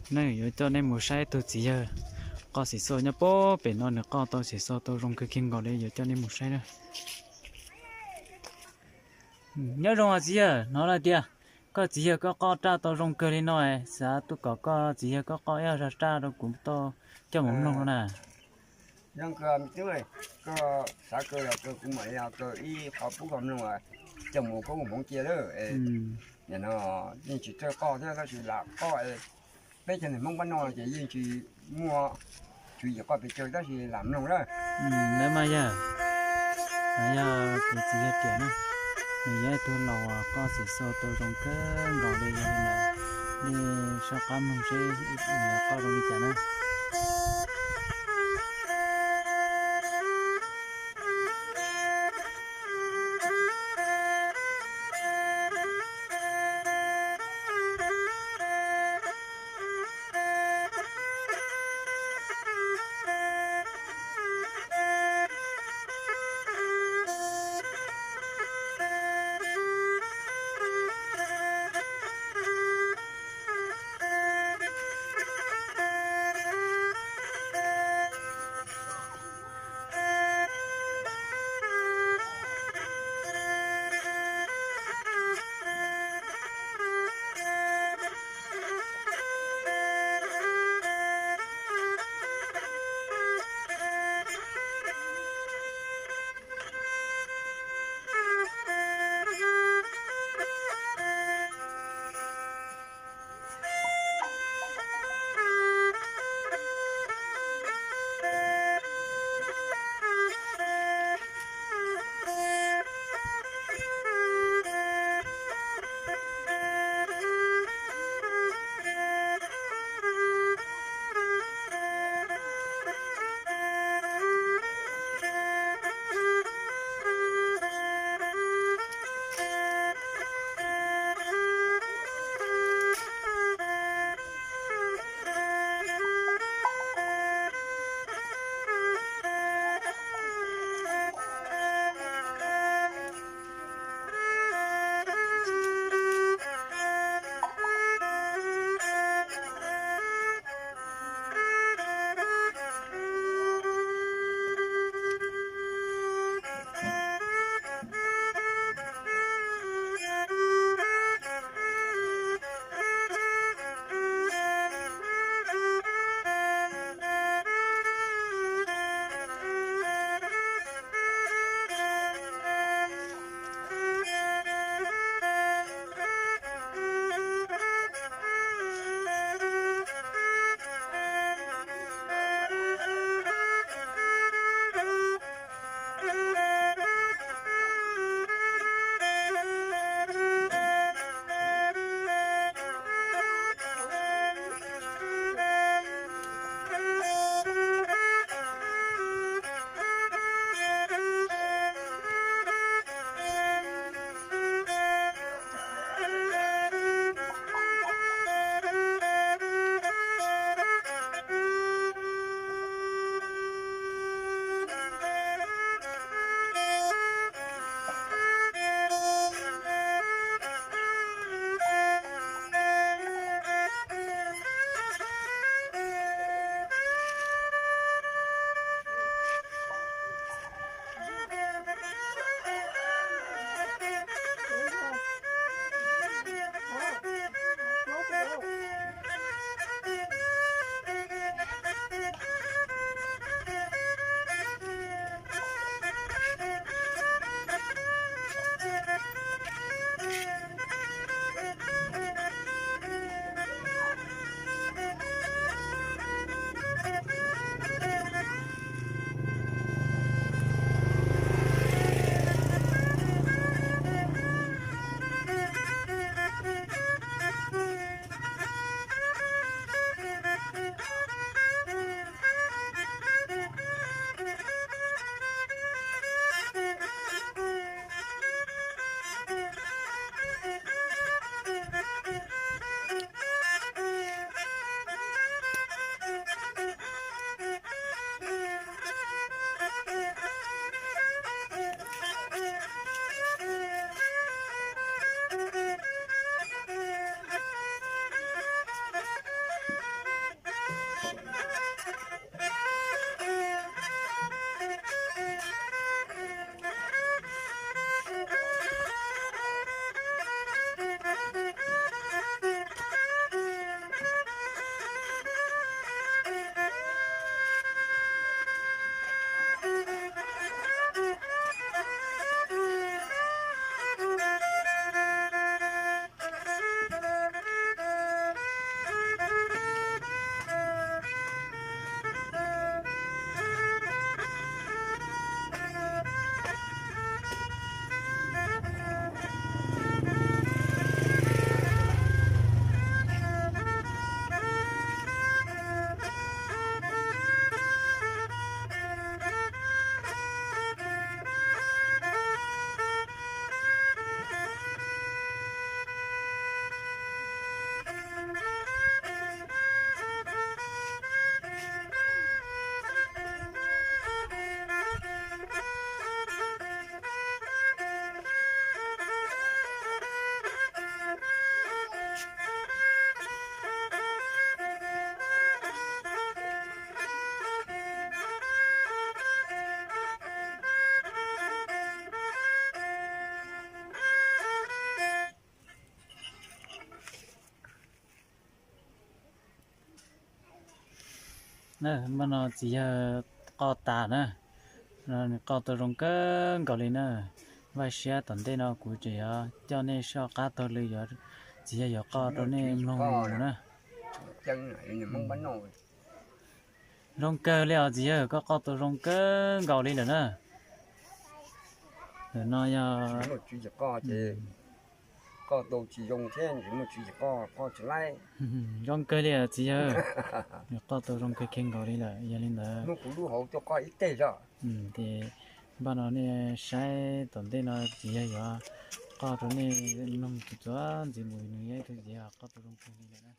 Neb yuav coj neb mus saib tug txiv yawg qoj xiv xo nyob pem no, nws qoj tau xiv xo tau zoo kawg kiag nkaus li, yuav coj neb mus saib na. Nyob zoo os txiv yawg, hnov lawm tias koj txiv yawg koj qoj raj tau zoo kawg li no, xav tuaj kom koj txiv yawg koj qoj ib zaj raj rau kuv tau coj mus mloog no na. Zoo kawg me tub, koj xav kawg los kawg, kuv mam li kawg ib qho pub koj mloog, coj mus koj ua hmoov cia lawm. Nim no yeej tsis txawj qoj thiab tab sis lam qoj, peb cov niag Hmoob pab no ces yeej tsis muaj tswv yim qoj pes tsawg tab sis lam mloog lawm. Lawv mas yog, yog kuv txiv yawg riam na, nws yog ib tug laus qoj xiv xo tau zoo kawg nkaus li, yog li ntawd nej soj qab mloog seb nws qoj zoo li cas na. Npaj no txiv yawg qoj tas na, nws qoj tau zoo kawg nkaus li na. Vaj siab tom ntej no kuv tseem yuav coj nej soj qab taug lw yuav, txiv yawg yuav qoj rau nej mloog na. Zoo kawg li os txiv yawg, koj qoj tau zoo kawg nkaus li lawm na. Ntawm no yog zoo kawg li os txiv yawg, nws qoj tau zoo kawg kawg nkaus li lawm. Yog li ntawd, ces npaj no nej saib tom ntej no txiv yawg yuav qoj rau nej mloog txuas ntxiv mus, nws yog ib tug txiv yawg qoj tau zoo kawg li lawm na.